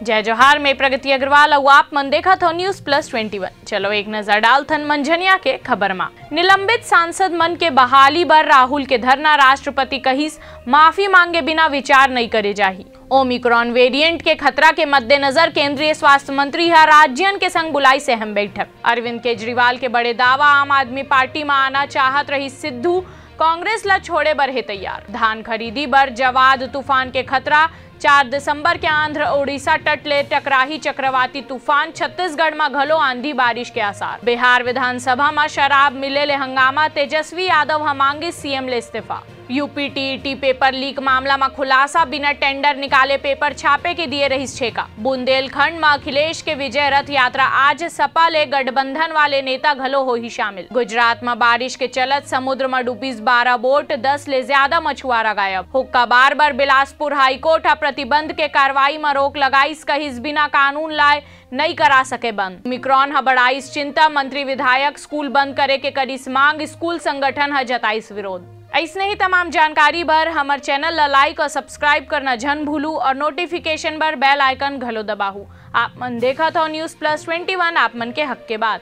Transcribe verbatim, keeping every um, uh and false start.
जय जोहार, मैं प्रगति अग्रवाल अउ आप मन देखत हो News Plus Twenty One। चलो एक नजर डालथन मंझनिया के खबर मा। निलंबित सांसद मन के बहाली बर राहुल के धरना, राष्ट्रपति कहिस माफी मांगे बिना विचार नइ करे जाही। ओमिक्रॉन वेरिएंट के खतरा के मद्देनजर केंद्रीय स्वास्थ्य मंत्री ह राज्यन के संग बुलाइस अहम बैठक। अरविंद केजरीवाल के बड़े दावा, आम आदमी पार्टी म आना चाहत रहिस सिद्धू, कांग्रेस ल छोड़े बर हे तैयार। धान खरीदी बर जवाद तूफान के खतरा, चार दिसंबर के आंध्र ओडिशा तट ले टकराही चक्रवाती तूफान, छत्तीसगढ़ म घलो आंधी बारिश के आसार। बिहार विधानसभा म शराब मिले ले हंगामा, तेजस्वी यादव ह मांगिस सीएम ले इस्तीफा। यूपी टीईटी पेपर लीक मामला म खुलासा, बिना टेंडर निकाले पेपर छापे के दिए रहिस छेका। बुंदेलखंड म अखिलेश के विजय रथ यात्रा आज, सपा ले गठबंधन वाले नेता घलो होही शामिल। गुजरात म बारिश के चलत समुद्र म डूबिस बारह बोट, दस ले ज्यादा मछुआरा गायब। हुक्का बार बर बिलासपुर हाईकोर्ट ह प्रतिबंध के कार्रवाई म रोक लगाइस, कहिस बिना कानून लाए नइ करा सके बंद। ओमिक्रॉन ह बढ़ाइस चिंता, मंत्री विधायक स्कूल बंद करे के करिस मांग, स्कूल संगठन ह जताइस विरोध। अइसने ही तमाम जानकारी बर हमर चैनल ला लाइक और सब्सक्राइब करना झन भूलू और नोटिफिकेशन बर बेल आइकन घलो दबाहू। आप मन देखत हो News Plus Twenty One, आप मन के हक के बात।